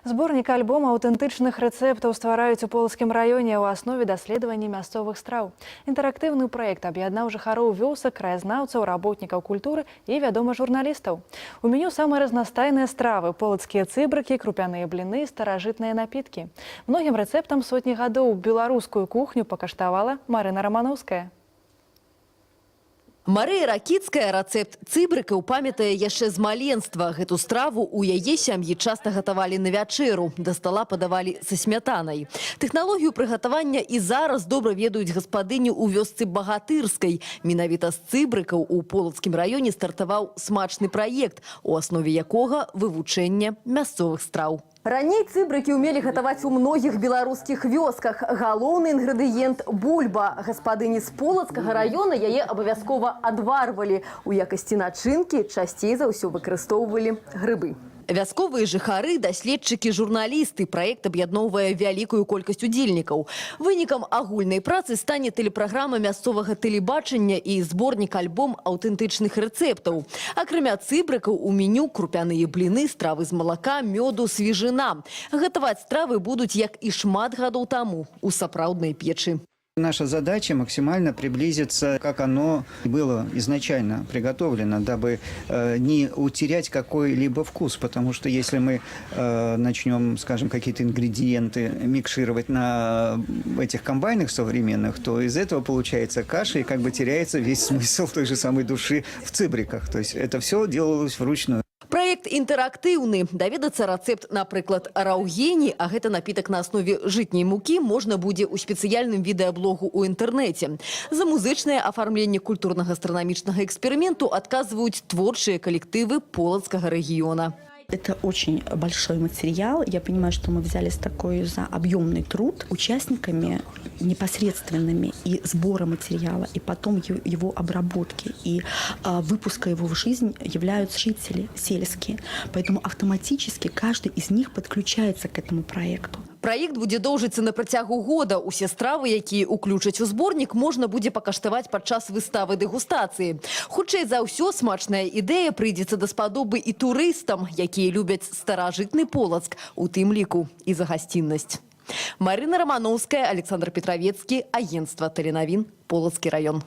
Зборнік альбом аўтэнтычных рэцэптаў ствараюць у Полацкім раёне ў аснове даследавання мясцовых страў. Інтэрактыўны праект аб'яднаў жыхароў вёсак, краязнаўцаў, работнікаў культуры і, вядома, журналістаў. У меню самыя разнастайныя стравы: полацкія цыбрыкі, крупяныя бліны, старажытныя напіткі. Многім рэцэптам сотні гадоў. Беларускую кухню пакаштавала Марына Раманоўская. Марыя Ракіцкая рэцэпт цыбрыкаў памятае яшчэ з маленства. Гэту страву ў яе сям'і часта гатавалі на вячэру. Да стала падавалі са смятанай. Тэхналогію прыгатавання і зараз добра ведаюць гаспадыні ў вёсцы Багатырскай. Менавіта з цыбрыкаў у Полацкім раёне стартаваў смачны праект, у аснове якога вывучэнне мясцовых страў. Раней цыбрыкі ўмелі гатаваць у многіх беларускіх вёсках. Галоўны інгрэдыент – бульба. Гаспадыні з Полацкага раёна яе абавязкова адварвалі. У якасці начынкі часцей за ўсё выкарыстоўвалі грыбы. Вясковыя жыхары, даследчыкі, журналісты. Праект аб'ядноўвае вялікую колькасць удзельнікаў. Вынікам агульнай працы стане тэлепраграма мясцовага тэлебачання і зборнік-альбом аўтэнтычных рэцэптаў. Акрамя цыбрыкаў у меню крупяныя бліны, стравы з малака, мёду, свежына. Гатаваць стравы будуць, як і шмат гадоў таму, у сапраўднай печы. Наша задача – максимально приблизиться, как оно было изначально приготовлено, дабы не утерять какой-либо вкус, потому что если мы начнем, скажем, какие-то ингредиенты микшировать на этих комбайнах современных, то из этого получается каша, и как бы теряется весь смысл той же самой души в цыбриках. То есть это все делалось вручную. Праект інтэрактыўны. Даведацца рэцэпт, напрыклад, раўгені, а гэта напітак на аснове жытняй мукі, можна будзе ў спецыяльным відэаблогу ў інтэрнэце. За музычнае афармленне культурна-гастранамічнага эксперыменту адказваюць творчыя калектывы Полацкага рэгіёна. Это очень большой материал. Я понимаю, что мы взялись такой за объемный труд. Участниками непосредственными и сбора материала, и потом его обработки, и выпуска его в жизнь являются жители сельские. Поэтому автоматически каждый из них подключается к этому проекту. Праект будзе доўжыцца на працягу года. Усе стравы, якія ўключаць у зборнік, можна будзе пакаштаваць падчас выставы дэгустацыі. Хутчэй за ўсё, смачная ідэя прыйдзецца даспадобы і турыстам, якія любяць старажытны Полацк, у тым ліку і за гасціннасць. Марына Раманоўская, Аляксандр Петравецкі, агенцтва тэленавін, Полацкі раён.